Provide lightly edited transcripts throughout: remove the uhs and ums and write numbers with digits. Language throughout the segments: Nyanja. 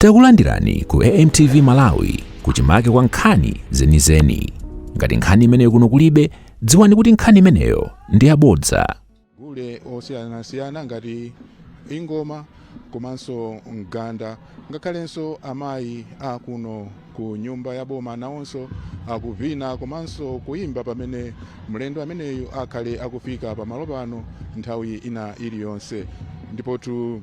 Takulandirani ku AMTV Malawi kuchimake kwa nkhani zenizeni. Ngati nkhani imeneyo kuno kulibe, dziwani kuti nkhani imeneyo ndi yabodza. Gule osiyanasiyana ngati ingoma komanso mganda, ngakhalenso amayi akuno ku nyumba ya boma nawonso akuvina komanso kuyimba pamene mlendo ameneyu akhale akufika pamalo pano nthawi ina iliyonse. Ndipotu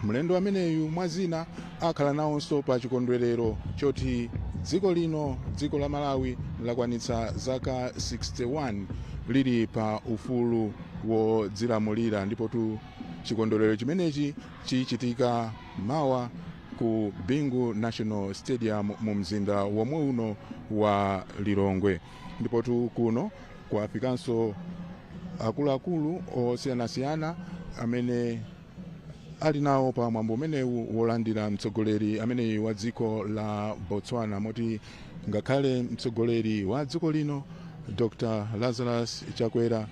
mlendo ameneyu mwazina akhala nawonso pa chikondwerero choti dziko lino, dziko la Malawi, lakwanitsa zaka 61 lili pa ufulu wodzilamulira. Ndipotu chikondwerero chimenechi chichitika mawa ku Bingu National Stadium mu mzinda womwe uno wa Lilongwe. Ndipotu kuno kwafikanso akuluakulu osiyanasiyana amene ali nawo pa mwambo umenewu wolandira mtsogoleri ameneyi wa dziko la Botswana, moti ngakhale mtsogoleri wa dziko lino Dr Lazarus Chakwera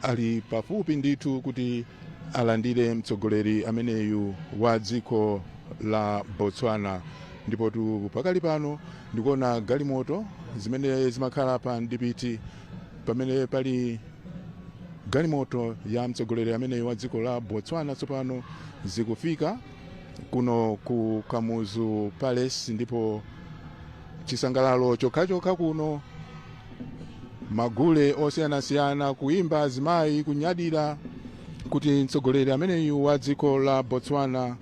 ali pafupi ndithu kuti alandire mtsogoleri ameneyu wa dziko la Botswana. Ndipotu pakali pano ndikuona galimoto zimene zimakhala pa mdipiti pamene pali galimoto ya mtsogoleri ameneyu wa dziko la Botswana tsopano zikufika kuno ku Kamuzu Palace, ndipo chisangalalo chokhachokha kuno, magule osiyanasiyana, kuimba, azimayi kunyadira kuti mtsogoleri ameneyu wa dziko la Botswana,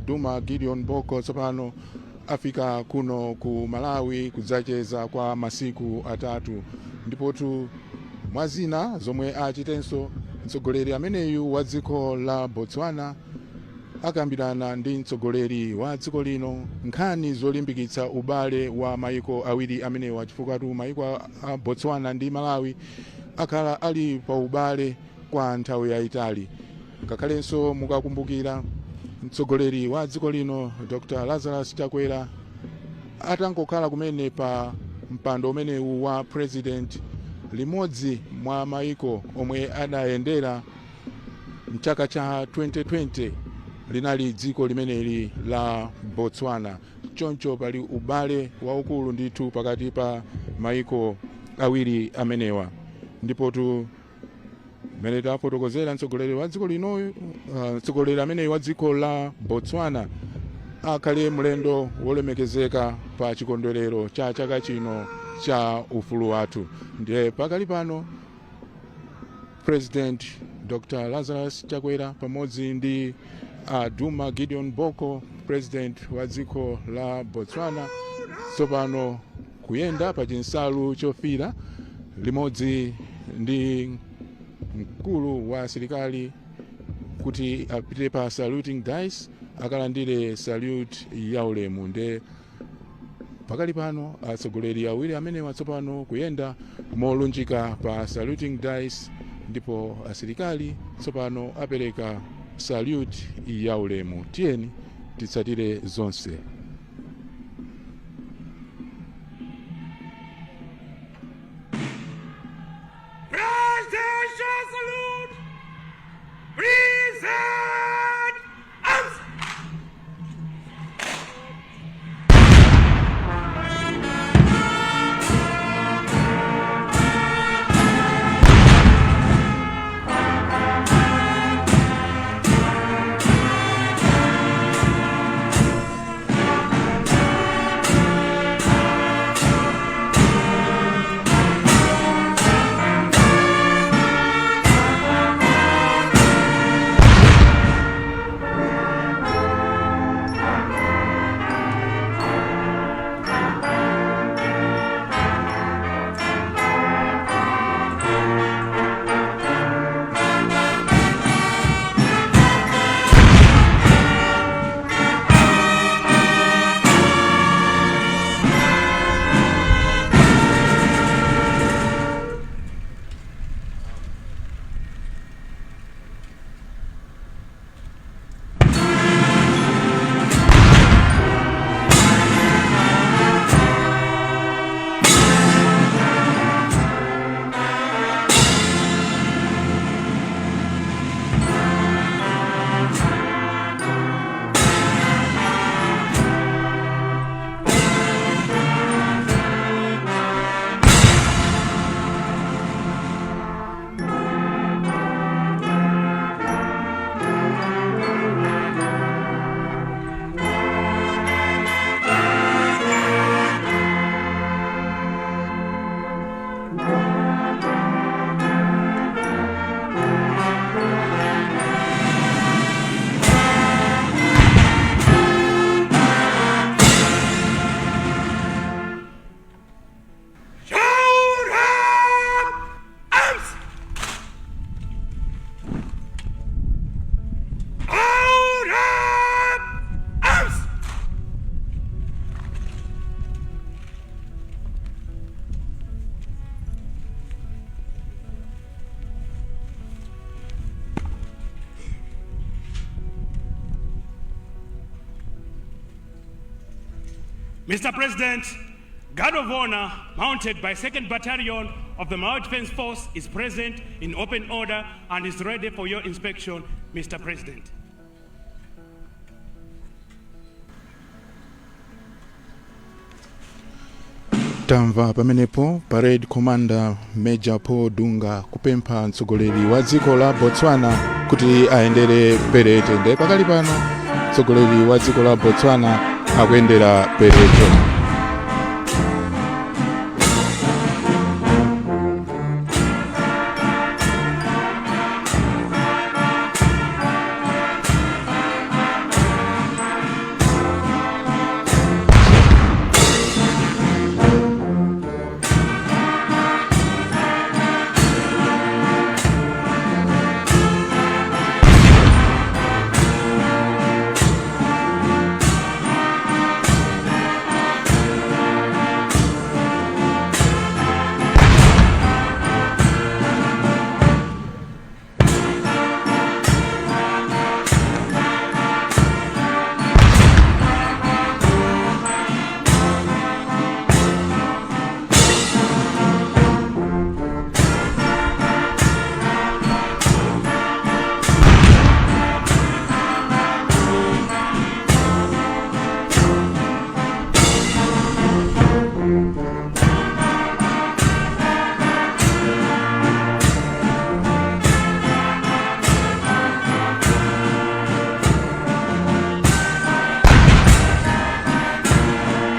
Duma Gideon Boko, tsopano afika kuno ku Malawi kudzacheza kwa masiku 3. Ndipotu mwazina zomwe achitenso mtsogoleri ameneyu wa dziko la Botswana akambirana ndi mtsogoleri wa dziko lino nkhani zolimbikitsa ubale wa maiko awiri amenewa, chifukwa tu maiko a Botswana ndi Malawi akhala ali pa ubale kwa nthawi yayitali. Ngakhalenso mukakumbukira mtsogoleri wa dziko lino Dr Lazarus Chakwera atangokhala kumene pa mpando umenewu wa president, limodzi mwa maiko omwe adayendera mchaka cha 2020 linali dziko limeneli la Botswana. Choncho pali ubale waukulu ndithu pakati pa maiko awiri amenewa. Ndipotu mmene tafotokozera, mtsogoleri wa dziko lino, mtsogoleri ameneyi wa dziko la Botswana akhale mlendo wolemekezeka pa chikondwerero cha chaka chino cha ufulu wathu. Ndiye pakali pano President Dr Lazarus Chakwera pamodzi ndi Duma Gideon Boko, president wa dziko la Botswana, tsopano kuyenda pa chinsalu chofira limodzi ndi mkulu wa asilikali kuti apite pa saluting dais akalandire salute ya ulemu. Nde pakali pano atsogoleri awiri amenewa tsopano kuyenda molunjika pa saluting dais, ndipo asilikali tsopano apereka salute ya ulemu. Tiyeni titsatire zonse. Presidential salute! Present arms! Mr. President, Guard of Honor mounted by 2nd Battalion of the Malawi Defense Force is present in open order and is ready for your inspection, Mr. President. Tamva pamenepo Parade Commander Major Paul Dunga kupempha mtsogoleri wa dziko la Botswana kuti ayendere perete. Nde pakali pano mtsogoleri wa dziko la Botswana akuyendera perete.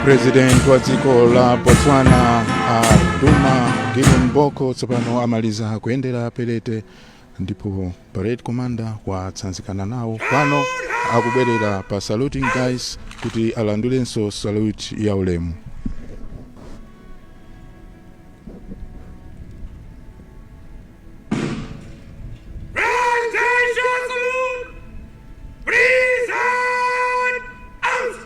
President wa dziko la Botswana a Duma Gideon Boko tsopano amaliza kuyendera perete, ndipo parade commander watsanzikana nawo. Pano akubwerera pa saluting dais kuti alandirenso salute ya ulemu. Presentation salute! Present arms!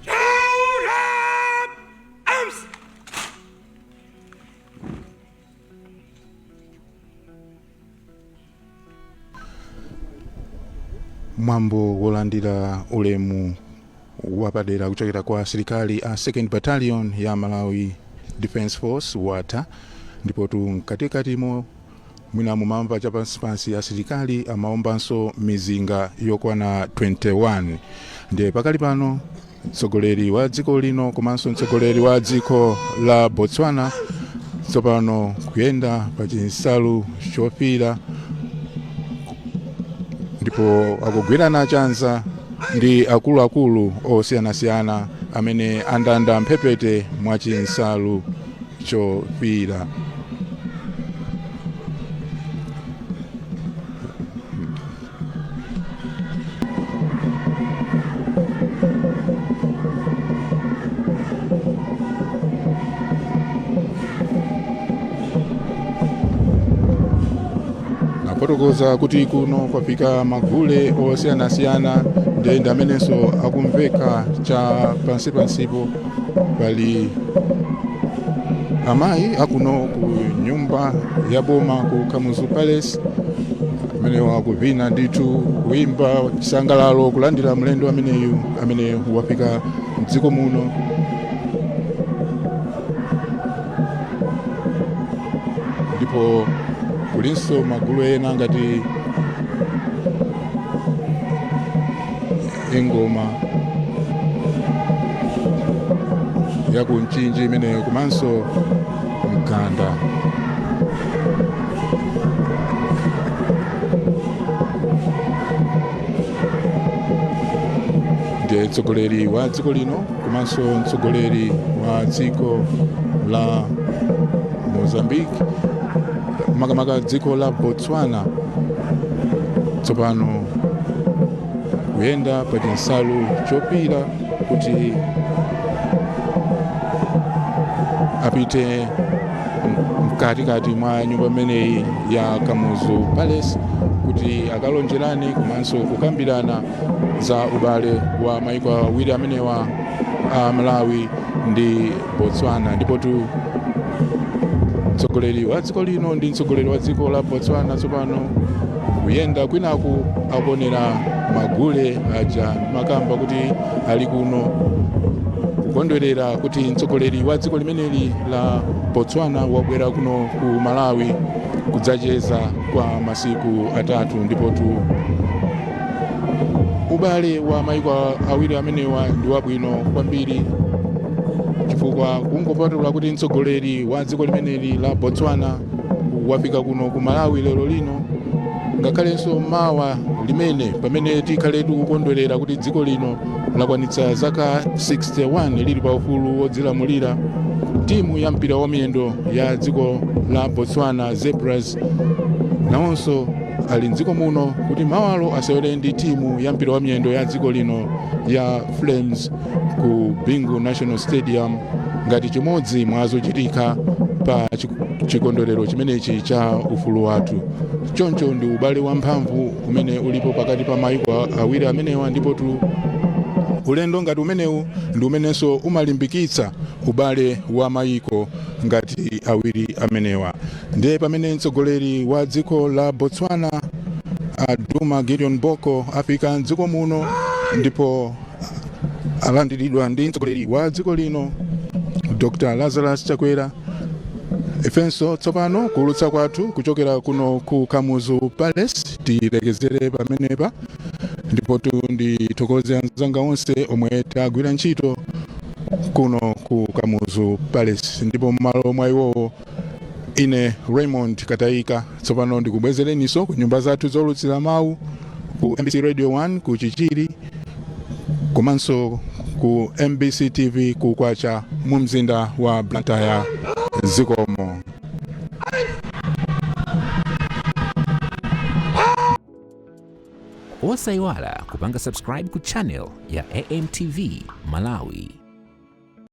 Shout up! Arms! Mwambo wolandira ulemu wapadera kuchokera kwa asilikali a 2nd Battalion ya Malawi Defense Force watha, ndipo tu mkatikatimo mwina mumamva chapansipansi asilikali amaombanso mizinga yokwana 21. Ndiye pakali pano mtsogoleri wa dziko lino komanso mtsogoleri wa dziko la Botswana tsopano kuyenda pa chinsalu chofiira, ndipo akugwirana chanza ndi akuluakulu osiyanasiyana amene andanda mphepete mwa chinsalu chofiira. Fotokoza kuti kuno kwafika magule osiyanasiyana, ndiye amenenso akumveka cha pansipansipo. Pali amayi akuno ku nyumba ya boma ku Kamuzu Palace amene wakuvina ndithu, kuimba chisangalalo, kulandira mlendo ameneyu amene wafika mdziko muno. Ndipo kulinso magulu ena ngati ingoma ya ku Mchinji imeneyo komanso mganda. Ndiye mtsogoleri wa dziko lino komanso mtsogoleri wa dziko la Mozambique, makamaka dziko la Botswana, tsopano kuyenda pa chinsalu chopira kuti apite mkatikati mwa nyumba imeneyi ya Kamuzu Palace kuti akalonjerane komanso kukambirana za ubale wa maiko awiri amenewa a Malawi ndi Botswana. Ndipo tu mtsogoleri wa dziko lino ndi mtsogoleri wa dziko la Botswana tsopano kuyenda kwinaku akuonera magule aja makamba kuti ali kuno kukondwerera kuti mtsogoleri wa dziko limeneli la Botswana wabwera kuno ku Malawi kudzacheza kwa masiku 3. Ndipo tu ubale wa maiko awiri amenewa ndi wabwino kwambiri, chifukwa kungopatula kuti mtsogoleri wa dziko limeneli la Botswana wafika kuno ku Malawi lero lino, ngakhalenso mawa limene pamene tikhale tikukondwerera kuti dziko lino lakwanitsa zaka 61 lili pa ufulu wodzilamulira, timu ya mpira wa miyendo ya dziko la Botswana, Zebras, nawonso ali mdziko muno kuti mawalo asewere ndi timu ya mpira wa miyendo ya dziko lino ya Flames ku Bingu National Stadium ngati chimodzi mwa zochitika pa chikondwerero chimenechi cha ufulu wathu. Choncho ndi ubale wamphamvu umene ulipo pakati pa maiko awiri amenewa, ndipo tu ulendo ngati umenewu ndi umenenso umalimbikitsa ubale wa maiko ngati awiri amenewa. Ndiye pamene mtsogoleri wa dziko la Botswana Duma Gideon Boko afika mdziko muno ndipo alandiridwa ndi mtsogoleri wa dziko lino Dr. Lazarus Chakwera, ifenso tsopano kuulutsa kwathu kuchokera kuno ku Kamuzu Palace tilekezere pamenepa. Ndipo ndithokoze anzanga onse omwe tagwira ntchito kuno ku Kamuzu Palace, ndipo m'malo mwa iwowo ine Raymond Katayika tsopano ndikubwezereninso ku nyumba zathu zolutsira mawu ku MBC Radio 1 ku Chichiri komanso ku MBC TV ku Kwacha mu mzinda wa Blantyre. Zikomo. Osayiwala kupanga subscribe ku channel ya AMTV Malawi.